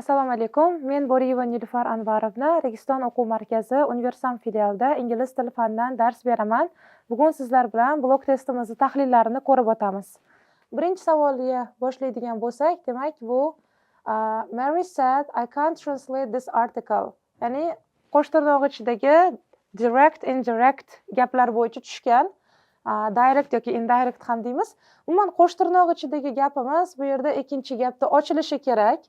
Assalomu alaykum. Men Bo'riyeva Nilufar Anvarovna, Registon o'quv markazi Universal filialida ingliz tili fanidan dars beraman. Bugun sizlar bilan blok testimizni tahlillarini ko'rib o'tamiz. Birinchi savolga boshlaydigan bo'lsak, demak, bu "Mary said I can't translate this article." Ya'ni qo'sh tirnoq ichidagi direct, indirect gaplar bo'yicha tushgan. Direct yoki indirect ham deymiz. Umuman, qo'sh tirnoq ichidagi gapimiz bu yerda ikkinchi gapda ochilishi kerak.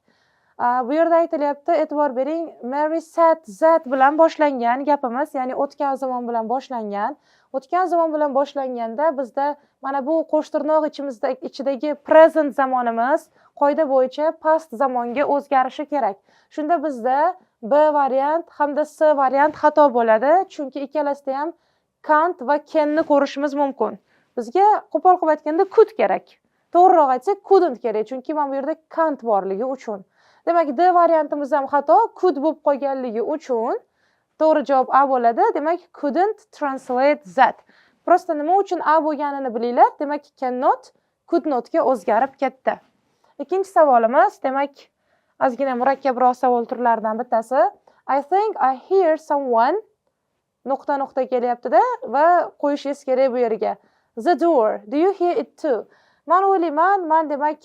Bu yerda aytilyapti, e'tibor bering, "Mary said that" bilan boshlangan gapimiz, ya'ni o'tgan zamon bilan boshlangan. O'tgan zamon bilan boshlanganda bizda mana bu qo'sh tirnoq ichimizda ichidagi present zamonimiz qoida bo'yicha past zamonga o'zgarishi kerak. Shunda bizda B variant hamda C variant xato bo'ladi, chunki ikkalasida ham can't va canni ko'rishimiz mumkin. Bizga qo'pol qilib aytganda, could kerak. To'g'riroq aytsak, couldn't kerak, chunki mana bu yerda can't borligi uchun. Demak, D variantimiz ham xato, could bo'lib qolganligi uchun to'g'ri javob A bo'ladi. Demak, couldn't translate that. Просто nima uchun A bo'lganini bilinglar. Demak, cannot could notga o'zgarib ketdi. Ikkinchi savolimiz, demak, ozgina murakkabroq savol turlaridan bittasi. "I think I hear someone" nuqta nuqta kelyaptida va qo'yishingiz kerak bu yerga. "The door. Do you hear it too?" Man o'ylayman, man, demak,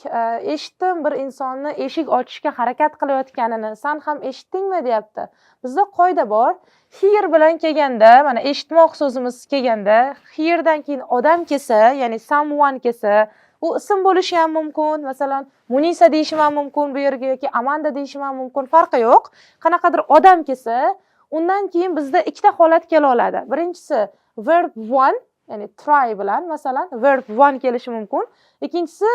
eshitdim bir insonni eshik ochishga harakat qilayotganini. San ham eshitdingmi, deyapti. Bizda qoida bor. Hear bilan kelganda, mana eshitmoq so'zimiz kelganda, heardan keyin odam kelsa, ya'ni someone kelsa, u ism bo'lishi ham mumkin. Masalan, Munisa deyishim ham mumkin bu yerga yoki Amanda deyishim ham mumkin, farqi yo'q. Qanaqadir odam kelsa, undan keyin bizda ikkita holat kela oladi. Birinchisi verb one, ya'ni try bilan, masalan, verb one kelishi mumkin. Ikkinchisi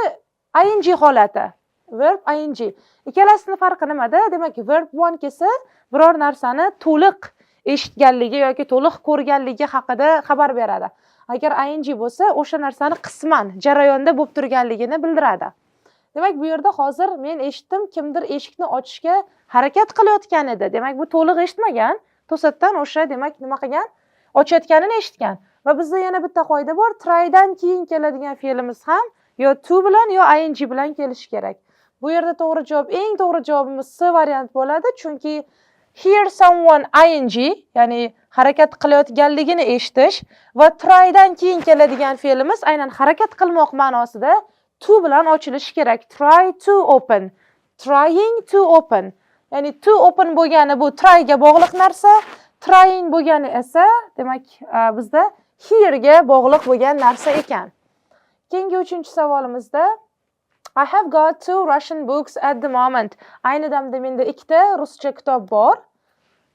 ing holati, verb ing. Ikkalasini farqi nimada? Demak, verb one kelsa, biror narsani to'liq eshitganligi yoki to'liq ko'rganligi haqida xabar beradi. Agar ing bo'lsa, o'sha narsani qisman jarayonda bo'lib turganligini bildiradi. Demak, bu yerda hozir men eshitdim, kimdir eshikni ochishga harakat qilayotgan edi. Demak, bu to'liq eshitmagan, to'satdan o'sha, demak, nima qilgan, ochayotganini eshitgan. Va bizda yana bitta qoida bor: trydan keyin keladigan fe'limiz ham yo to bilan, yo ing bilan kelishi kerak. Bu yerda to'g'ri javob, eng to'g'ri javobimiz C variant bo'ladi, chunki hear someone ing, ya'ni harakat qilayotganligini eshitish, va trydan keyin keladigan fe'limiz aynan harakat qilmoq ma'nosida to bilan ochilishi kerak. Try to open, trying to open. Ya'ni to open bo'lgani bu tryga bog'liq narsa, trying bo'lgani esa, demak, bizda hearga bog'liq bo'lgan narsa ekan. Keyingi uchinchi savolimizda "I have got two Russian books at the moment." Ayni damda menda ikkita ruscha kitob bor.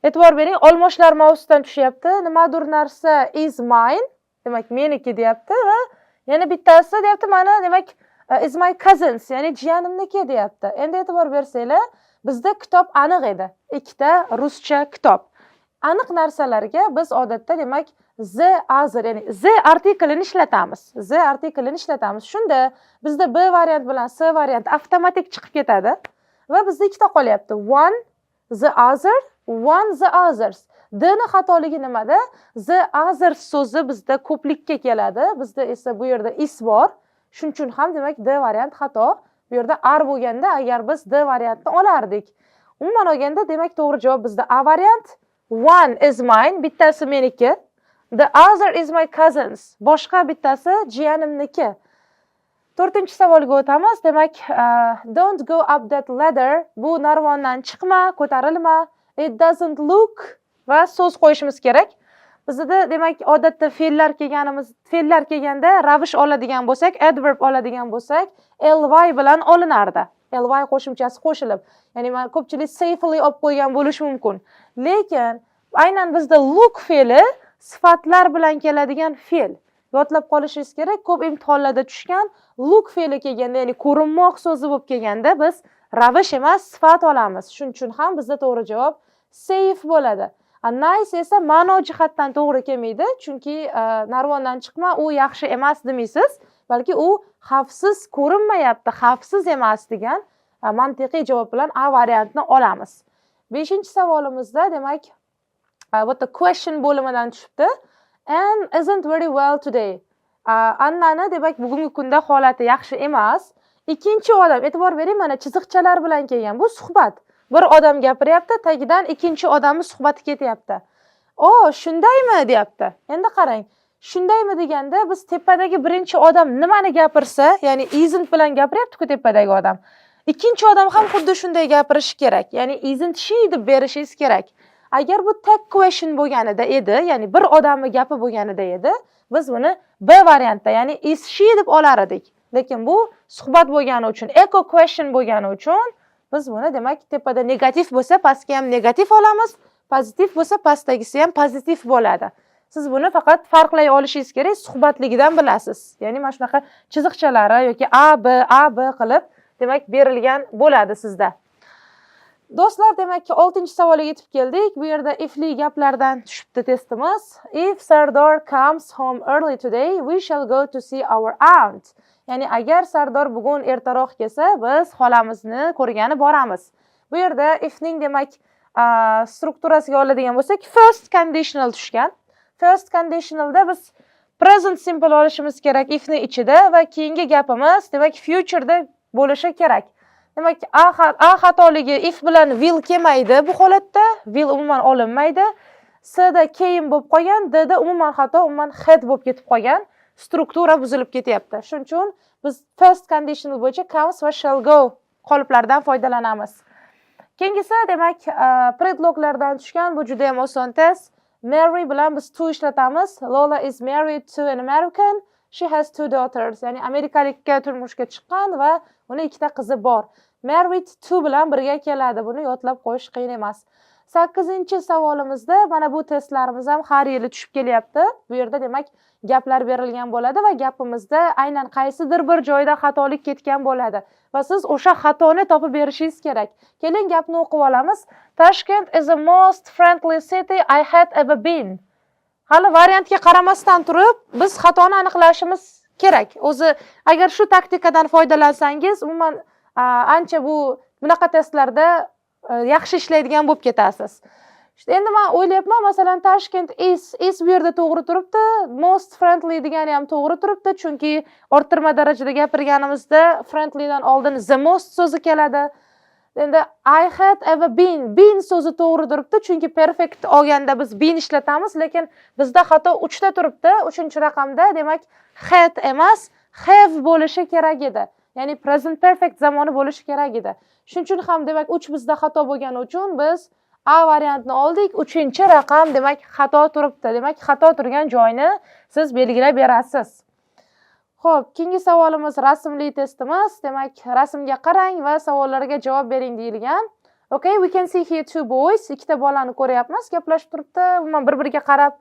E'tibor bering, olmoshlar mavzusidan tushyapti. Nimadir narsa is mine, demak, meniki deyapti va yana bittasi deyapti, mana, demak, is my cousin's, ya'ni jiyanimniki deyapti. Endi e'tibor bersanglar, bizda kitob aniq edi. Ikkita ruscha kitob. Aniq narsalarga biz odatda, demak, the other, ya'ni the artiklini ishlatamiz. The artiklini ishlatamiz. Shunda bizda B variant bilan C variant avtomatik chiqib ketadi va bizda ikkita qolyapti. One, the other, one, the others. D ni xatoligi nimada? The others so'zi bizda ko'plikka keladi. Bizda esa bu yerda is bor. Shuning uchun ham, demak, D variant xato. Bu yerda are bo'lganda agar, biz D variantni olardik. Umuman olganda, demak, to'g'ri javob bizda A variant. One is mine, bittasi meniki. The other is my cousin's. Boshqa bittasi jiyanimniki. To'rtinchi savolga o'tamiz. Demak, "Don't go up that ladder." Bu narvondan chiqma, ko'tarilma. It doesn't look va so'z qo'yishimiz kerak. Bizda, demak, odatda fe'llar kelganda ravish oladigan bo'lsak, adverb oladigan bo'lsak, ly bilan olinardi. Ly qo'shimchasi qo'shilib. Ya'ni mana ko'pchilik safely olib qo'ygan bo'lishi mumkin. Lekin aynan bizda look fe'li sifatlar bilan keladigan fe'l. Yodlab qolishingiz kerak, ko'p imtihonlarda tushgan. Look fe'li kelganda, ya'ni ko'rinmoq so'zi bo'lib kelganda, biz ravish emas, sifat olamiz. Shuning uchun ham bizda to'g'ri javob safe bo'ladi. A nice esa ma'no jihatdan to'g'ri kelmaydi, chunki narvondan chiqma, u yaxshi emas demaysiz, balki u xavfsiz ko'rinmayapti, xavfsiz emas degan mantiqiy javob bilan A variantni olamiz. Beshinchi savolimizda, demak, bu yerda question bo'limidan tushibdi. Anne isn't very well today. Annani, demak, bugungi kunda holati yaxshi emas. Ikkinchi odam, e'tibor bering, mana chiziqchalar bilan kelgan. Bu suhbat. Bir odam gapiryapti, tagidan ikkinchi odamni suhbati ketyapti. "O, shundaymi?" deyapti. Endi qarang, "shundaymi" deganda biz tepadagi birinchi odam nimani gapirsa, ya'ni "isn't" bilan gapiryapti-ku tepadagi odam. Ikkinchi odam ham xuddi shunday gapirishi kerak. Ya'ni "isn't she" deb berishingiz kerak. Agar bu tag question bo'lganida edi, ya'ni bir odamni gapi bo'lganida edi, biz buni B variantda, ya'ni "is she" deb olar edik. Lekin bu suhbat bo'lgani uchun, echo question bo'lgani uchun biz buni, demak, tepada negativ bo'lsa, pastga ham negativ olamiz, pozitiv bo'lsa, pastdagisi ham pozitiv bo'ladi. Siz buni faqat farqlay olishingiz kerak, suhbatligidan bilasiz. Ya'ni mana shunaqa chiziqchalari yoki A, B, A, B qilib, demak, berilgan bo'ladi sizda. Do'stlar, demak, 6-savolga yetib keldik. Bu yerda ifli gaplardan tushibdi testimiz. If Sardor comes home early today, we shall go to see our aunt. Ya'ni agar Sardor bugun ertaroq kelsa, biz xolamizni ko'rgani boramiz. Bu yerda ifning, demak, strukturasiga oladigan bo'lsak, first conditional tushgan. First conditionalda biz present simple olishimiz kerak ifni ichida va keyingi gapimiz, demak, futureda bo'lishi kerak. Demak, A xatoligi, if bilan will kelmaydi bu holatda, will umuman olinmaydi. C da came bo'lib qolgan, D da umuman xato, umuman had bo'lib ketib qolgan. Struktura buzilib ketyapti. Shuning uchun biz first conditional bo'yicha comes va shall go qoliplaridan foydalanamiz. Keyingisi, demak, predloglardan tushgan, bu juda ham oson test. Marry bilan biz to ishlatamiz. Lola is married to an American. She has two daughters. Ya'ni amerikalikka turmushga chiqqan va uni ikkita qizi bor. Married to bilan birga keladi. Buni yodlab qo'yish qiyin emas. 8-savolimizda mana bu testlarimiz ham har yili tushib kelyapti. Bu yerda, demak, gaplar berilgan bo'ladi va gapimizda aynan qaysidir bir joyda xatolik ketgan bo'ladi va siz o'sha xatoni topib berishingiz kerak. Keling, gapni o'qib olamiz. Tashkent is the most friendly city I had ever been. Hali variantga qaramasdan turib biz xatoni aniqlashimiz kerak. O'zi agar shu taktikadan foydalansangiz, umuman ancha bu bunaqa testlarda yaxshi ishlaydigan bo'lib ketasiz. Endi man o'ylayapman, masalan, Tashkent is bu yerda to'g'ri turibdi, most friendly degani ham to'g'ri turibdi, chunki orttirma darajada gapirganimizda friendlydan oldin the most so'zi keladi. Endi I had ever been, been so'zi to'g'ri turibdi, chunki perfect olganda biz been ishlatamiz, lekin bizda xato uchta turibdi, uchinchi raqamda, demak, had emas, have bo'lishi kerak edi. Ya'ni present perfect zamoni bo'lishi kerak edi. Shuning uchun ham, demak, uch bizda xato bo'lgani uchun biz A variantini oldik. Uchinchi raqam, demak, xato turibdi. Demak, xato turgan joyni siz belgilab berasiz. Xo'p, keyingi savolimiz rasmli testimiz. Demak, rasmga qarang va savollarga javob bering deyilgan. Okay, we can see here two boys. Ikkita bolani ko'ryapmiz, gaplashib turibdi, umuman bir-biriga qarab.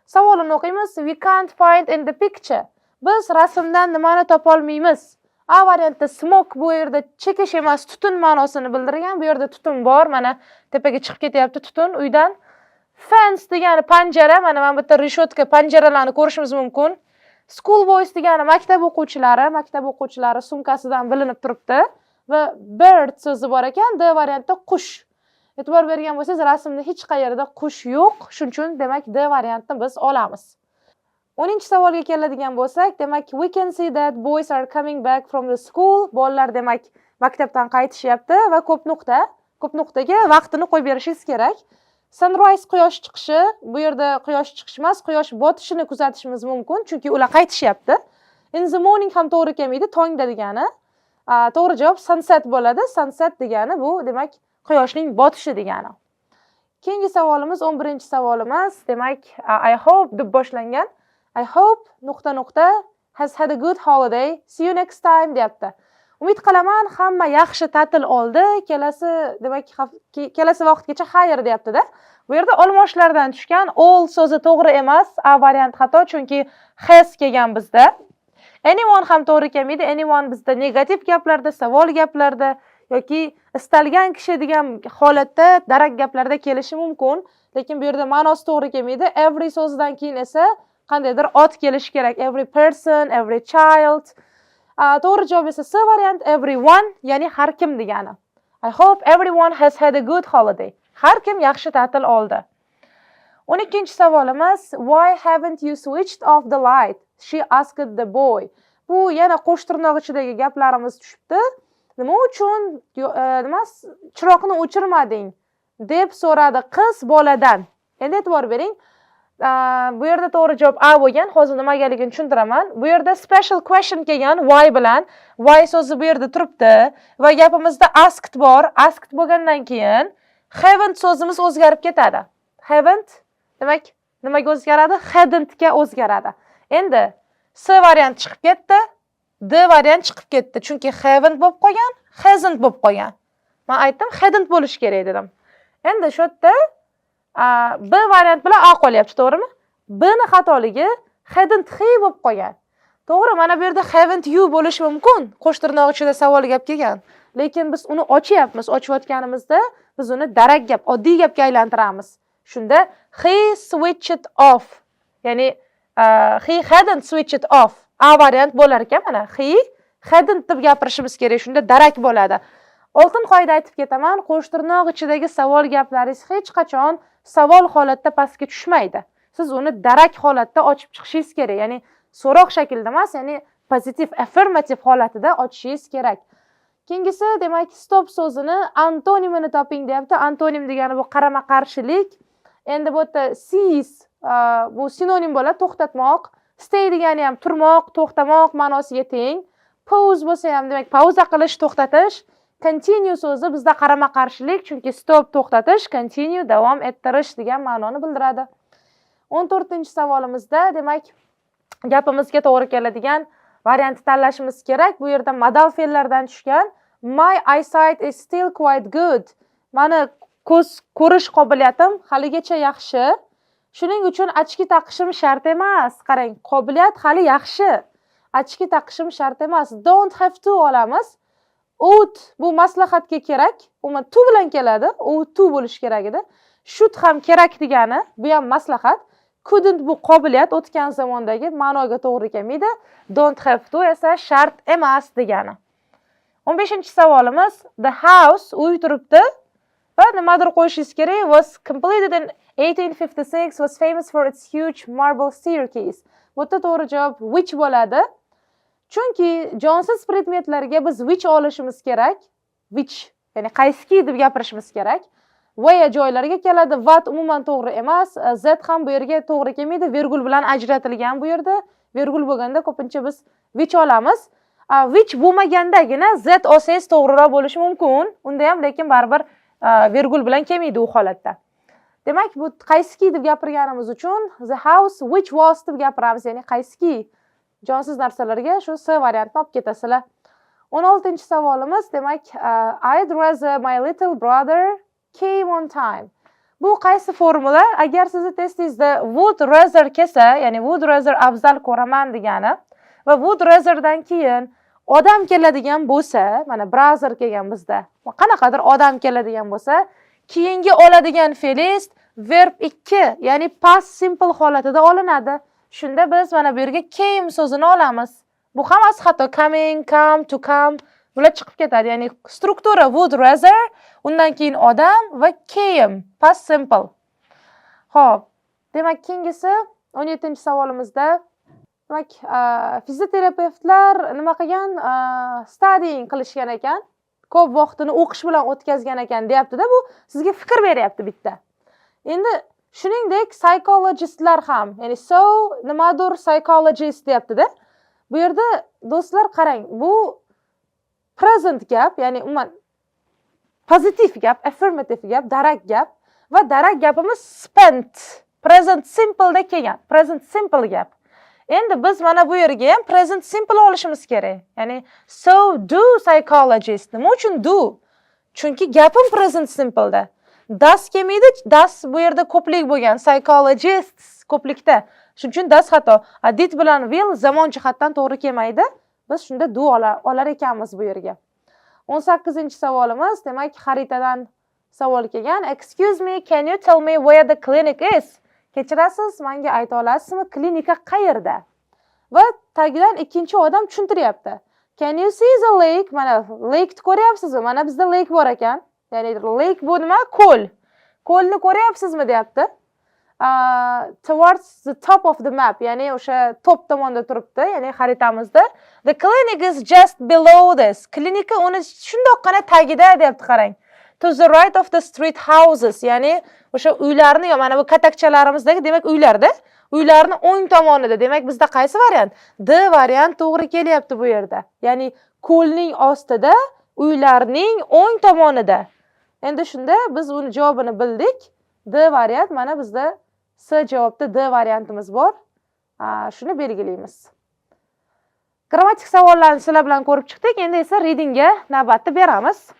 Savolini o'qiymiz. We can't find in the picture. Biz rasmdan nimani topolmaymiz? A variantda smoke, bu yerda chekish emas, tutun ma'nosini bildirgan. Bu yerda tutun bor, mana tepaga chiqib ketyapti tutun uydan. Fence degani panjara, mana bu yerda reshotka, panjaralarni ko'rishimiz mumkin. School boys degani maktab o'quvchilari, maktab o'quvchilari sumkasidan bilinib turibdi. Va bird so'zi bor ekan, D variantda qush. E'tibor bergan bo'lsangiz, rasmda hech qayerda qush yo'q. Shuning uchun, demak, D variantni biz olamiz. 10-savolga keladigan bo'lsak, demak, we can see that boys are coming back from the school. Bolalar, demak, maktabdan qaytishyapti va ko'p nuqta, ko'p nuqtaga vaqtini qo'yib berishingiz kerak. Sunrise quyosh chiqishi, bu yerda quyosh chiqishi emas, quyosh botishini kuzatishimiz mumkin, chunki ular qaytishyapti. In the morning ham to'g'ri kelmaydi, tongda degani. To'g'ri javob sunset bo'ladi. Sunset degani bu, demak, quyoshning botishi degani. Keyingi savolimiz 11-savolimiz, demak, I hope deb boshlangan. I hope nuqta nuqta has had a good holiday. See you next time deyapti. Umid qilaman, hamma yaxshi ta'til oldi. Kelasi, demak, kelasi vaqtgacha xayr deyapti-da. Bu yerda olmoshlardan tushgan, all so'zi to'g'ri emas, A variant xato, chunki has kelgan bizda. Anyone ham to'g'ri kelmaydi. Anyone bizda negativ gaplarda, savol gaplarda yoki istalgan kishi degan holatda darak gaplarda kelishi mumkin, lekin bu yerda ma'nosi to'g'ri kelmaydi. Every so'zidan keyin esa qandaydir ot kelishi kerak. Every person, every child. To'g'ri javob esa C variant, everyone, ya'ni har kim degani. I hope everyone has had a good holiday. Har kim yaxshi ta'til oldi. 12-savolimiz: Why haven't you switched off the light? She asked the boy. Bu yana qo'sh tirnoq ichidagi gaplarimiz tushibdi. Nima uchun nima chiroqni o'chirmading, deb so'radi qiz boladan. Endi e'tibor bering. Bu yerda to'g'ri javob A bo'lgan. Hozir nimagaligini tushuntiraman. Bu yerda special question kelgan why bilan. Why so'zi bu yerda turibdi va gapimizda asked bor. Asked bo'lgandan keyin haven't so'zimiz o'zgarib ketadi. Haven't, demak, nimaga o'zgaradi? Hadn'tga o'zgaradi. Endi C variant chiqib ketdi, D variant chiqib ketdi. Chunki haven't bo'lib qolgan, hasn't bo'lib qolgan. Men aytdim, hadn't bo'lishi kerak dedim. Endi shu yerda B variant bilan A qolyapti, to'g'rimi? B ni xatoligi hadn't he bo'lib qolgan. To'g'ri, mana bu yerda haven't you bo'lishi mumkin. Qo'sh tirnoq ichida savol gap kelgan. Lekin biz uni ochyapmiz. Ochayotganimizda biz uni darak gap, oddiy gapga aylantiramiz. Shunda he switched off. Ya'ni he hadn't switched off. A variant bo'lar ekan mana. He hadn't deb gapirishimiz kerak. Shunda darak bo'ladi. Oltin qoida aytib ketaman, qo'sh tirnoq ichidagi savol gaplaringiz hech qachon savol holatda pastga tushmaydi. Siz uni darak holatda ochib chiqishingiz kerak. Ya'ni so'roq shaklida emas, ya'ni pozitiv, affirmative holatida ochishingiz kerak. Keyingisi, demak, stop so'zini antonimini toping deyapti. Antonim degani bu qarama-qarshilik. Endi bu yerda cease, bu sinonim bo'ladi, to'xtatmoq. Stay degani ham turmoq, to'xtamoq ma'nosiga teng. Pause bo'lsa ham, demak, pauza qilish, to'xtatish. Continue so'zi bizda qarama-qarshilik, chunki stop to'xtatish, continue davom ettirish degan ma'noni bildiradi. 14-savolimizda, demak, gapimizga to'g'ri keladigan variantni tanlashimiz kerak. Bu yerda modal fe'llardan tushgan. My eyesight is still quite good. Mani ko'z ko'rish qobiliyatim haligacha yaxshi. Shuning uchun ochki taqishim shart emas. Qarang, qobiliyat hali yaxshi. Ochki taqishim shart emas. Don't have to olamiz. Ought bu maslahatga kerak. Umuman to bilan keladi. Ought to bo'lishi kerak edi. Should ham kerak degani, bu ham maslahat. Couldn't bu qobiliyat, o'tgan zamondagi ma'noga to'g'ri kelmaydi. Don't have to esa shart emas degani. 15-savolimiz: the house, uy turibdi va nimadir qo'yishingiz kerak, was completed in 1856, was famous for its huge marble staircase. Bu yerda to'g'ri javob which bo'ladi. Chunki jonsiz predmetlarga biz which olishimiz kerak. Which, ya'ni qaysiki deb gapirishimiz kerak. Where joylarga keladi, what umuman to'g'ri emas, that ham bu yerga to'g'ri kelmaydi, vergul bilan ajratilgan bu yerda. Vergul bo'lganda ko'pincha biz which olamiz. Which bo'lmagandagina that olsangiz to'g'riroq bo'lishi mumkin. Unda ham lekin baribir vergul bilan kelmaydi u holatda. Demak, bu qaysiki deb gapirganimiz uchun the house which was deb gapiramiz, ya'ni qaysiki jonsiz narsalarga shu C variantini olib ketasizlar. 16-savolimiz, demak, I'd rather my little brother came on time. Bu qaysi formula? Agar sizni testingizda would rather kelsa, ya'ni would rather afzal ko'raman degani va would ratherdan keyin odam keladigan bo'lsa, mana brother kelgan bizda. Qanaqadir odam keladigan bo'lsa, keyingi oladigan fe'lingiz verb 2, ya'ni past simple holatida olinadi. Shunda biz mana bu yerga came so'zini olamiz. Bu hammasi xato. Coming, come, to come bular chiqib ketadi. Ya'ni struktura would rather, undan keyin odam va came, past simple. Xo'p, demak, keyingisi 17-savolimizda, demak, fizioterapevtlar nima qilgan? Studying qilishgan ekan. Ko'p vaqtini o'qish bilan o'tkazgan ekan deyapti-da, bu sizga fikr beryapti bitta. Endi shuningdek psychologistlar ham, ya'ni so nimadir psychologist deyapti-da. Bu yerda, do'stlar, qarang, bu present gap, ya'ni umuman pozitiv gap, affirmative gap, darak gap va darak gapimiz spent, present simpleda kelgan, present simple gap. Endi biz mana bu yerga ham present simple olishimiz kerak. Ya'ni so do psychologist. Nima uchun do? Chunki gapim present simpleda. Does kelmaydi, does bu yerda ko'plik bo'lgan, psychologists ko'plikda. Shuning uchun does xato. A did bilan will zamon jihatdan to'g'ri kelmaydi. Biz shunda do olar ekanmiz bu yerga. 18-savolimiz, demak, xaritadan savol kelgan. Excuse me, can you tell me where the clinic is? Kechirasiz, menga ayta olasizmi, klinika qayerda? Va tagidan ikkinchi odam tushuntiryapti. Can you see the lake? Mana lake'ni ko'ryapsizmi? Mana bizda lake bor ekan. Ya'ni lake bu nima? Ko'l. Ko'lni ko'ryapsizmi, deyapti. Towards the top of the map, ya'ni o'sha top tomonda turibdi, ya'ni xaritamizda. The clinic is just below this. Klinika uni shundoqqina tagida deyapti, qarang. To the right of the street houses, ya'ni o'sha uylarni yo mana bu katakchalarimizdagi, demak, uylarda, uylarni o'ng tomonida. Demak, bizda qaysi variant? D variant to'g'ri kelyapti bu yerda. Ya'ni ko'lning ostida, uylarning o'ng tomonida. Endi shunda biz uni javobini bildik. D variant, mana bizda C javobda D variantimiz bor. Shuni belgilaymiz. Grammatik savollarni sizlar bilan ko'rib chiqdik. Endi esa readingga navbatni beramiz.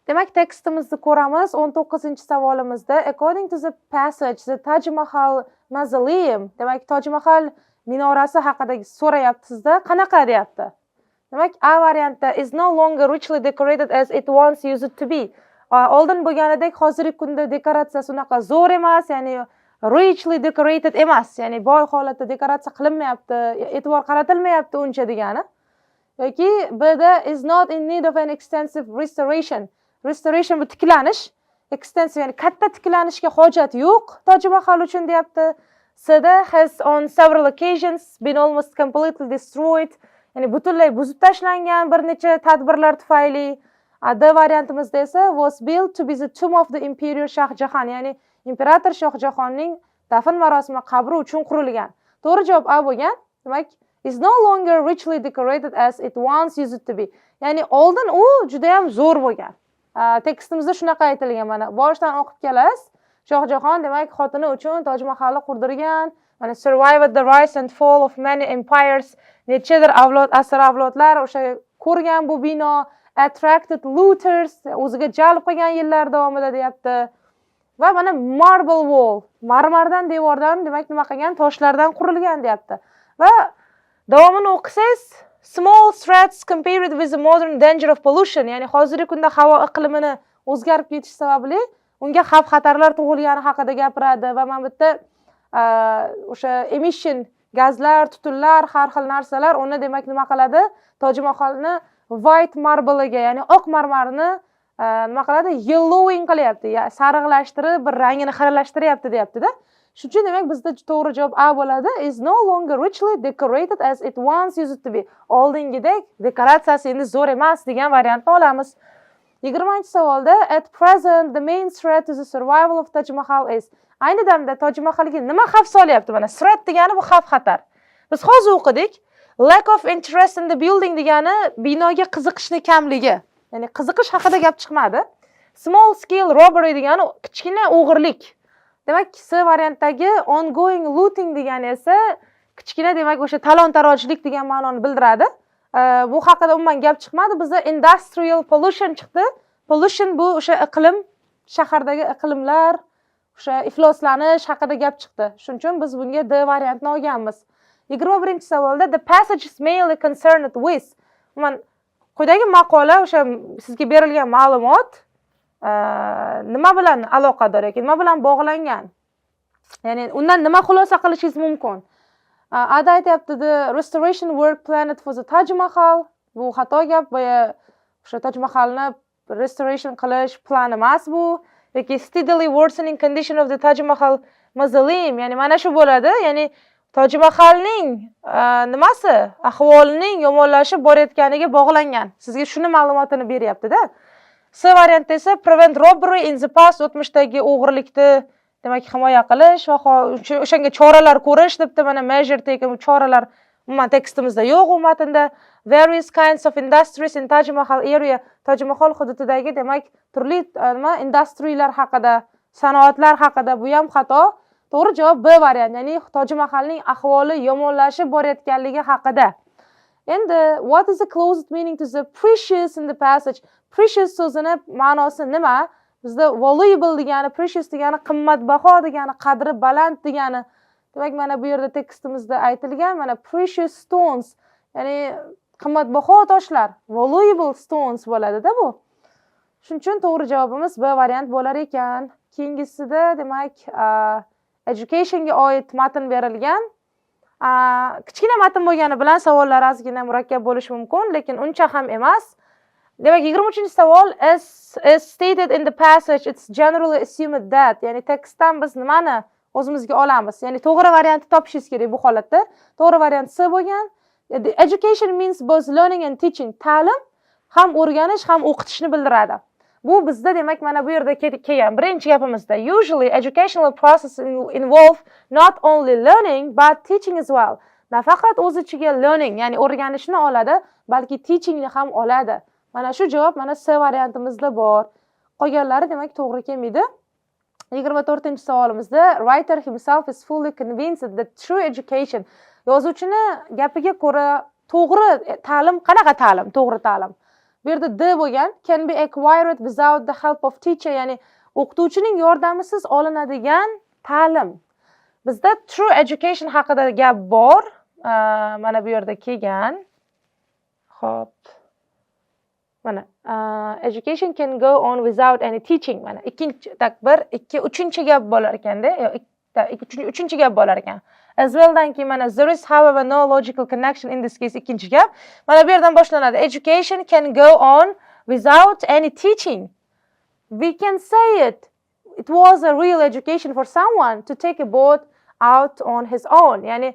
Demak, tekstimizni ko'ramiz. 19-savolimizda according to the passage, the Taj Mahal mausoleum, demak, Toj Mahal minorasi haqida so'rayapti sizda, qanaqa deyapti. Demak, A variantda is no longer richly decorated as it once used to be. Oldin bo'lganidek hozirgi kunda dekoratsiyasi unaqa zo'r emas, ya'ni richly decorated emas, ya'ni boy holatda dekoratsiya qilinmayapti, e'tibor qaratilmayapti uncha degani. Yoki Bda is not in need of an extensive restoration. Restoration bu tiklanish, extensive ya'ni katta tiklanishga hojat yo'q Toj Mahal uchun deyapti. Cda has on several occasions been almost completely destroyed. Ya'ni butunlay buzib tashlangan bir necha tadbirlar tufayli. D variantimizda esa was built to be the tomb of the Emperor Shah Jahan, ya'ni imperator Shoh Jahonning dafn marosimi qabri uchun qurilgan. To'g'ri javob A bo'lgan. Demak, is no longer richly decorated as it once used to be. Ya'ni oldin u juda ham zo'r bo'lgan. Tekstimizda shunaqa aytilgan, mana boshidan o'qib kelasiz. Shoh Jahon, demak, xotini uchun Toj Mahalni qurdirgan. Mana survived the rise and fall of many empires. Nechadir avlod, asr avlodlar o'sha ko'rgan bu bino, attracted looters, o'ziga jalb qilgan yillar davomida deyapti. Va mana marble wall, marmardan devordan, demak, nima qilgan, toshlardan qurilgan deyapti. Va davomini o'qisangiz, small threats compared with the modern danger of pollution, ya'ni hozirgi kunda havo iqlimini o'zgarib ketishi sababli unga xavf xatarlar tug'ilgani haqida gapiradi va mana bu yerda o'sha emission gazlar, tutunlar, har xil narsalar uni, demak, nima qiladi, Toj Mahalni white marbleiga, ya'ni oq marmarni nima qiladi, yellowing qilyapti, sarig'lashtirib, bir rangini xiralashtiryapti deyaptida. Shuning uchun, demak, bizda to'g'ri javob A bo'ladi. Is no longer richly decorated as it once used to be. Oldingidek dekoratsiyasi endi zo'r emas degan variantni olamiz. 20-savolda at present the main threat to the survival of Taj Mahal is. Ayni damda Toj Mahalga nima xavf solyapti? Mana threat degani bu xavf xatar. Biz hozir o'qidik. Lack of interest in the building degani binoga qiziqishni kamligi. Ya'ni qiziqish haqida gap chiqmadi. Small scale robbery degani kichkina o'g'irlik. Demak, C variantdagi ongoing looting degani esa kichkina, demak, o'sha talon-tarojlik degan ma'noni bildiradi. Bu haqida umuman gap chiqmadi. Bizda industrial pollution chiqdi. Pollution bu o'sha iqlim, shahardagi iqlimlar, o'sha ifloslanish haqida gap chiqdi. Shuning uchun biz bunga D variantini olganmiz. 21-savolda the passage is mainly concerned with. Umuman quyidagi maqola, o'sha sizga berilgan ma'lumot nima bilan aloqador yoki nima bilan bog'langan? Ya'ni undan nima xulosa qilishingiz mumkin? Ada aytyapti the restoration work planned for the Taj Mahal. Bu xato gap, boya o'sha Taj Mahalni restoration qilish plani emas bu. Yoki steadily worsening condition of the Taj Mahal mausoleum, ya'ni mana shu bo'ladi. Ya'ni Toj Mahalning nimasi, ahvolining yomonlashib borayotganiga bog'langan. Sizga shuni ma'lumotini beryapti-da. C variantda esa prevent robbery in the past, o'tmishdagi o'g'irlikni, demak, himoya qilish va o'shanga choralar ko'rish debdi. Mana measure taken, choralar umuman tekstimizda yo'q u matnda. Various kinds of industries in Taj Mahal area, Taj Mahal hududidagi, demak, turli nima industriyalar haqida, sanoatlar haqida, bu ham xato. To'g'ri javob B variant, ya'ni Toj Mahalning ahvoli yomonlashib borayotganligi haqida. Endi what is the closest meaning to the precious in the passage? Precious so'zini ma'nosi nima? Bizda valuable degani, precious degani qimmatbaho degani, qadri baland degani. Demak, mana bu yerda tekstimizda aytilgan, mana precious stones, ya'ni qimmatbaho toshlar, valuable stones bo'ladida bu. Shuning uchun to'g'ri javobimiz B variant bo'lar ekan. Keyingisida, demak, educationga oid matn berilgan. Kichkina matn bo'lgani bilan savollar ozgina murakkab bo'lishi mumkin, lekin uncha ham emas. Demak, 23-savol as stated in the passage, it's generally assumed that, ya'ni tekstdan biz nimani O'zimizga olamiz, ya'ni to'g'ri variantni topishingiz kerak. Bu holatda to'g'ri variant C bo'lgan. Education means both learning and teaching. Ta'lim ham o'rganish, ham o'qitishni bildiradi. Bu bizda, demak, mana bu yerda kelgan birinchi gapimizda usually educational process involve not only learning, but teaching as well. Nafaqat o'z ichiga learning, ya'ni o'rganishni oladi, balki teachingni ham oladi. Mana shu javob mana C variantimizda bor. Qolganlari, demak, to'g'ri kelmaydi. 24-savolimizda writer himself is fully convinced that true education. Yozuvchini gapiga ko'ra, to'g'ri ta'lim qanaqa ta'lim? To'g'ri ta'lim bu yerda D bo'lgan, can be acquired without the help of teacher, ya'ni o'qituvchining yordamisiz olinadigan ta'lim. Bizda true education haqida gap bor, mana bu yerda kelgan. Ho'p, mana education can go on without any teaching. Mana ikkinchi, так, bir, ikki, uchinchi gap bo'lar ekanda. Yo'q, uchinchi gap bo'lar ekan. As welldan keyin mana there is, however, no logical connection in this case. Ikkinchi gap mana bu yerdan boshlanadi: education can go on without any teaching. We can say it was a real education for someone to take a boat out on his own. Ya'ni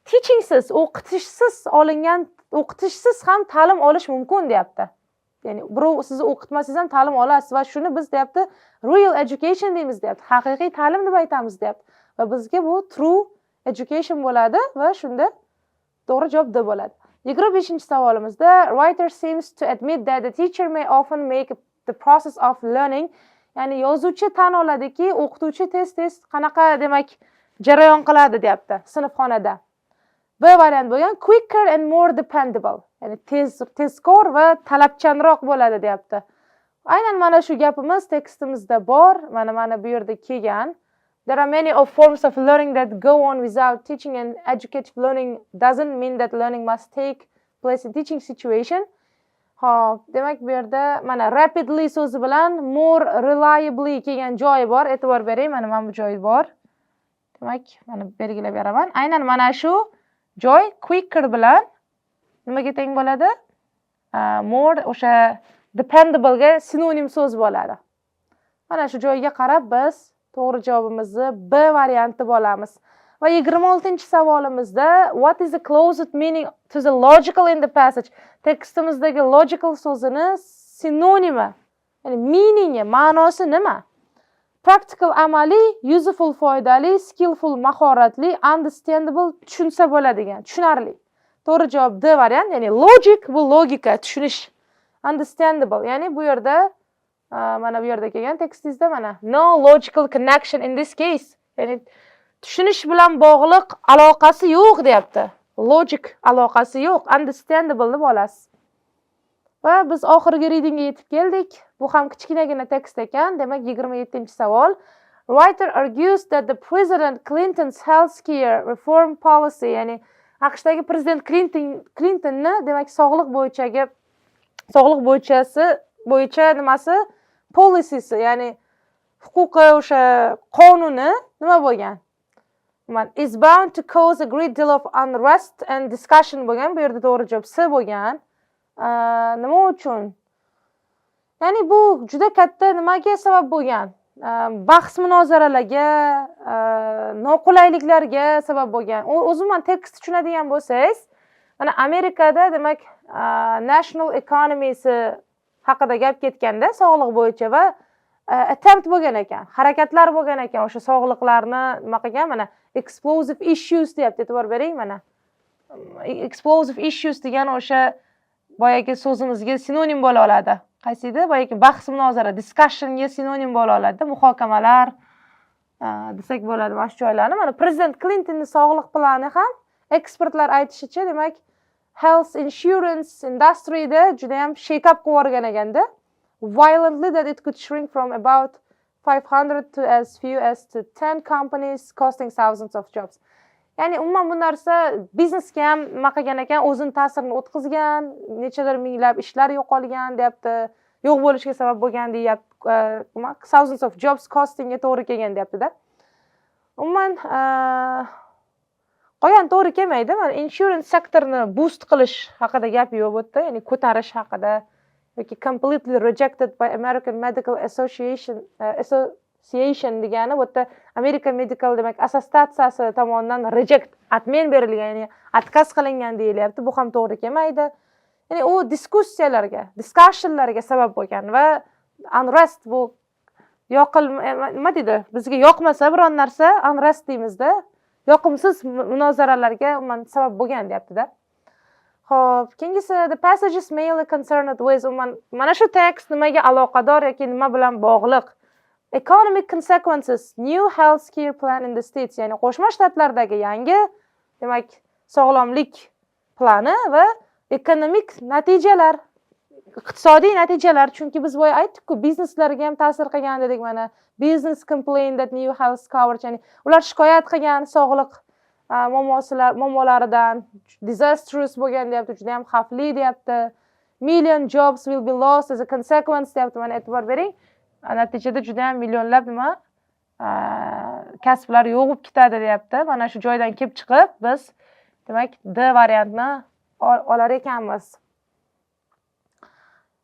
teachingsiz, o'qitishsiz olingan, o'qitishsiz ham ta'lim olish mumkin, deyapti. Ya'ni birov sizni o'qitmasangiz ham ta'lim olasiz va shuni biz, deyapti, real education deymiz, deyapti, haqiqiy ta'lim deb aytamiz, deyapti. Va bizga bu true education bo'ladi va shunda to'g'ri javob D bo'ladi. 25-savolimizda writer seems to admit that the teacher may often make the process of learning. Ya'ni yozuvchi tan oladiki, o'qituvchi tez tez qanaqa, demak, jarayon qiladi, deyapti, sinfxonada. B variant bo'lgan, quicker and more dependable, ya'ni tez, tezkor va talabchanroq bo'ladi, deyapti. Aynan mana shu gapimiz tekstimizda bor, mana bu yerda kelgan. There are many of forms of learning that go on without teaching, and educative learning doesn't mean that learning must take place in teaching situation. Ho'p, demak, bu yerda mana rapidly so'zi bilan more reliably kelgan joyi bor. E'tibor bering, mana bu joyi bor. Demak, mana belgilab beraman. Aynan mana shu joy quicker bilan nimaga teng bo'ladi? More o'sha dependablega sinonim so'z bo'ladi. Mana shu joyga qarab biz to'g'ri javobimizni B varianti deb olamiz. Va 26-savolimizda what is the closest meaning to the logical in the passage? Tekstimizdagi logical so'zini sinonimi, ya'ni meaningi, ma'nosi nima? Practical amaliy, useful foydali, skillful mahoratli, understandable tushunsa bo'ladigan, tushunarli. To'g'ri javob D variant, ya'ni logic bu logika, tushunish. Understandable, ya'ni bu yerda, mana bu yerda kelgan tekstingizda mana no logical connection in this case, ya'ni tushunish bilan bog'liq aloqasi yo'q, deyapti. Logic aloqasi yo'q, understandable deb olasiz. Va biz oxirgi readingga yetib keldik. Bu ham kichkinagina tekst ekan. Demak, 27-savol. Writer argues that the President Clinton's healthcare reform policy, ya'ni AQShdagi prezident Klintonni, demak, sog'liq bo'yicha nimasi, policysi, ya'ni huquqi, o'sha qonuni nima bo'lgan? Is bound to cause a great deal of unrest and discussion bo'lgan. Bu yerda to'g'ri javob C bo'lgan. Nima uchun? Ya'ni bu juda katta nimaga sabab bo'lgan? Bahs munozaralarga, noqulayliklarga sabab bo'lgan. Umuman tekst tushunadigan bo'lsangiz, mana Amerikada, demak, national economysi haqida gap ketganda sog'liq bo'yicha va attempt bo'lgan ekan, harakatlar bo'lgan ekan, o'sha sog'liqlarni nima qilgan, mana explosive issues deyapti, e'tibor bering, mana explosive issues degani o'sha boyagi so'zimizga sinonim bo'la oladi. Qaysi edi? Boyagi bahs munozara, discussionga sinonim bo'la oladi, muhokamalar desak bo'ladi mana shu joylarni. Mana prezident Klintonni sog'liq plani ham, ekspertlar aytishicha, demak, health insurance industryda judayam shake up qilib yuborgan ekanda, violently that it could shrink from about 500 to as few as to 10 companies, costing thousands of jobs. Ya'ni umuman bu narsa biznesga ham nima qilgan ekan, o'zini ta'sirini o'tkazgan, nechadir minglab ishlar yo'qolgan, deyapti, yo'q bo'lishiga sabab bo'lgan, deyapti, thousands of jobs costingga to'g'ri kelgan, deyaptida. Umuman qolgan to'g'ri kelmaydi. Mana insurance sektorini boost qilish haqida gap yo'q bu yerda, ya'ni ko'tarish haqida yoki completely rejected by American Medical Association. Association degani bu yerda Amerika Medical, demak, assotsiatsiyasi tomonidan reject, отмен berilgan, ya'ni отказ qilingan deyilyapti. Bu ham to'g'ri kelmaydi. Ya'ni u diskussiyalarga, discussionlarga sabab bo'lgan va unrest, bu yoqil, nima deydi, bizga yoqmasa biron narsa, unrest deymizda, yoqimsiz munozaralarga umuman sabab bo'lgan deyaptida. Ho'p, keyingisi, the passage is mainly concerned with, umuman mana shu tekst nimaga aloqador yoki nima bilan bog'liq? Economic consequences new health care plan in the States, ya'ni Qo'shma Shtatlardagi yangi, demak, sog'lomlik plani va ekonomik natijalar, iqtisodiy natijalar. Chunki biz boya aytdikku, bizneslarga ham ta'sir qilgan dedik. Mana, business complain that new health coverage, ya'ni ular shikoyat qilgan sog'liq muammolaridan. Disastrous bo'lgan deyapti, juda yam xavfli deyapti. Million jobs will be lost as a consequence deyapti. Mana, e'tibor bering, natijada juda yam millionlab nima, kasblar yo'q bo'lib ketadi deyapti. Mana shu joydan kelib chiqib biz, demak, D variantini olar ekanmiz.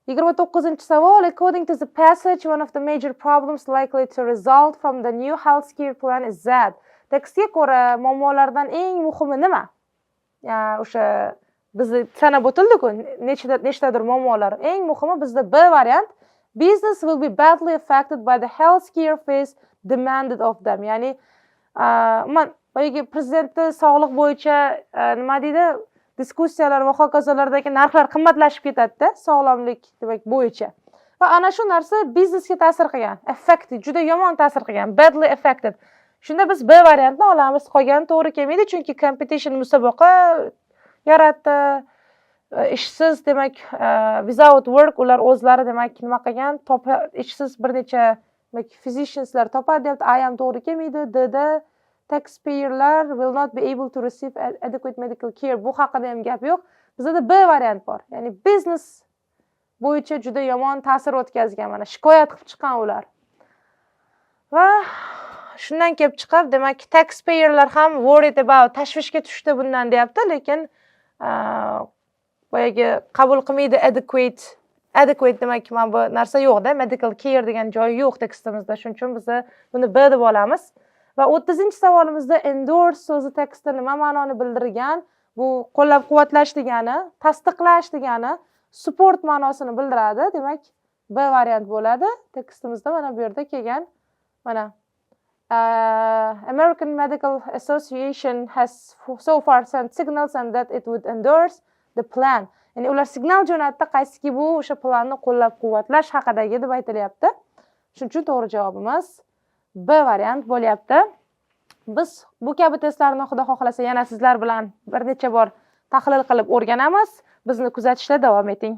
29-savol. According to the passage, one of the major problems likely to result from the new healthcare plan is that. Tekstga ko'ra, muammolardan eng muhimi nima? O'sha bizni sanab o'tildiku nechtadir muammolar. Eng muhimi bizda B variant: business will be badly affected by the healthcare fees demanded of them. Ya'ni umuman boyagi prezidentni sog'liq bo'yicha, nima deydi, diskussiyalar va hokazolardagi narxlar qimmatlashib ketadida sog'lomlik, demak, bo'yicha va ana shu narsa biznesga ta'sir qilgan, affected, juda yomon ta'sir qilgan, badly affected. Shunda biz B variantini olamiz, qolgani to'g'ri kelmaydi, chunki competition, musobaqa yaratdi, ishsiz, demak, without work, ular o'zlari, demak, nima qilgan, ishsiz bir necha, demak, physicianslar topadi deyapti. A ham to'g'ri kelmaydi. Dda taxpayerlar will not be able to receive adequate medical care, bu haqida ham gap yo'q. Bizada B variant bor, ya'ni biznes bo'yicha juda yomon ta'sir o'tkazgan, mana shikoyat qilib chiqqan ular va shundan kelib chiqib, demak, taxpayerlar ham worried about, tashvishga tushdi bundan deyapti. Lekin boyagi qabul qilmaydi adequate, demak, mana bu narsa yo'qda, medical care degan joyi yo'q tekstimizda. Shuning uchun biz buni B deb olamiz. Va 30-savolimizda endorse so'zi tekstda nima ma'noni bildirgan? Bu qo'llab quvvatlash degani, tasdiqlash degani, support ma'nosini bildiradi. Demak, B variant bo'ladi. Tekstimizda mana bu yerda kelgan, mana, American Medical Association has so far sent signals and that it would endorse the plan. Ya'ni ular signal jo'natdi, qaysiki bu o'sha planni qo'llab quvvatlash haqidagi deb aytilyapti. Shuning uchun to'g'ri javobimiz B variant bo'lyapti. Biz bu kabi testlarni, xudo xohlasa, yana sizlar bilan bir necha bor tahlil qilib o'rganamiz. Bizni kuzatishda davom eting.